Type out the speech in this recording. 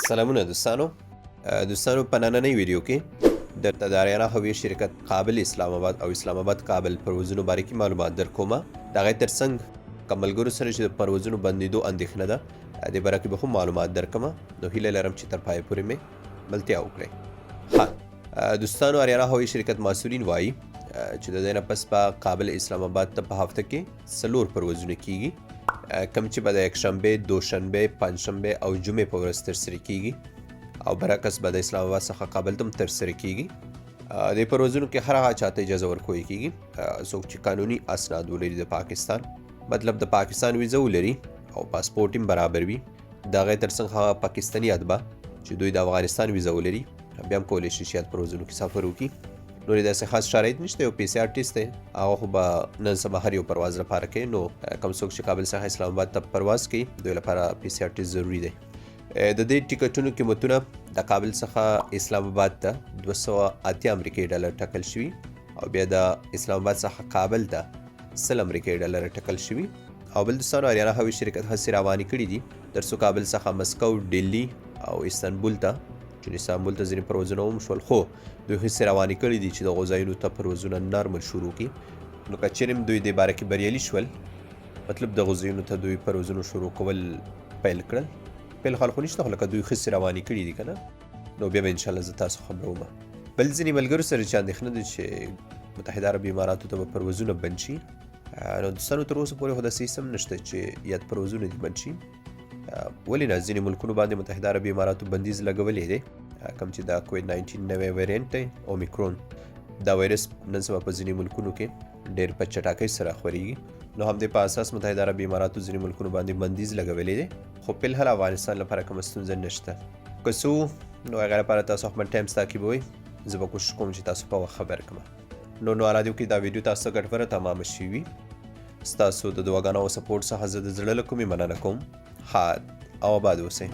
سلامونه دوستانو. دوستانو، په نننۍ ویډیو کې درته د آریانا هوایي شرکت کابل اسلام آباد او اسلام آباد کابل پروازونو باره کې معلومات درکوم. د هغې ترڅنګ که ملګرو سره چې د پروازونو بندیدو اندېښنه ده، دې باره کې به هم معلومات درکم. نو هیله لرم چې تر پایه پورې مې ملتیا وکړئ. ښه دوستانو، آریانا هوایي شرکت مسؤلین وایي چې د دې نه پس په کابل اسلام آباد ته په هفته کې څلور پروازونه کیږي، کوم چې به د یکشنبه، دوشنبه، پنجشنبه او جمعې په ورځ ترسره کیږي او برعکس به د اسلام آباد څخه کابل ته هم ترسره کیږي. د پروازونو کې هر هغه چاته اجازه ورکول کیږي څوک چې قانوني اسناد ولري د پاکستان، مطلب د پاکستان ویزه ولري او پاسپورت هم برابر وي. د هغې ترڅنګ هغه پاکستاني اتباع چې دوی د افغانستان ویزه ولري، بیا هم کولی شي چې یاد پروازونو کې سفر وکړي. نور داسې خاص شرایط نشته. یو PCR ټیسټ دی، هغه خو به نن سبا هر یو پرواز لپاره کوي. نو کوم څوک چې کابل څخه اسلام آباد ته پرواز کوي، دوی لپاره PCR ټیسټ ضروري دی. د دې ټیکټونو قیمتونه د کابل څخه اسلام آباد ته 280 امریکایي ډالر ټاکل شوي او بیا د اسلام آباد څخه کابل ته 100 امریکایي ډالر ټاکل شوي. او بل دوستانو، آریانا هوایي شرکت هڅې روانې کړې دي ترڅو کابل څخه مسکو، ډیلي او استانبول ته، چې استانبول ته ځینې پروازونه هم شول، خو دوی هڅې روانې کړې دي چې دغو ځایونو ته پروازونه نارمل شروع کړي. نو که چېرې هم دوی دې باره کې بریالي شول، مطلب دغو ځایونو ته دوی پروازونو شروع کول پیل کړل، پیل خال خو نشته، خو لکه دوی هڅې روانې کړې دي که نه، نو بیا به انشاءالله زه تاسو خبروم. بل ځینې ملګرو سره چې اندېښنه ده چې متحده عربي اماراتو ته به پروازونه بند شي، نو دوستانو، تر اوسه پورې خو داسې هېڅ هم نشته چې یاد پروازونه دې بند شي. ولې نه، ځینې ملکونو باندې متحده عربي اماراتو بندیز لګولی دی، کوم چې دا کوویډ 19 نوی ویرینټ دی، اومیکرون. دا وایرس نن سبا په ځینې ملکونو کې ډېر په چټکۍ سره خورېږي. نو همدې په اساس متحده عربي اماراتو ځینې ملکونو باندې بندیز لګولی دی، خو فلحال افغانستان لپاره کومه ستونزه نشته. که څه نو هغې لپاره تاسو خپل ټایمز تعقیبوئ، زه به کوشش کوم چې تاسو په وخت خبر کړم. نو نو ارادیو کې دا ویډیو تاسو ته ګټوره تمامه شوي وي. ستاسو د دعاګانو او سپورټ څخه زه د زړه له کومې مننه کوم. ښاد او آباد اوسئ.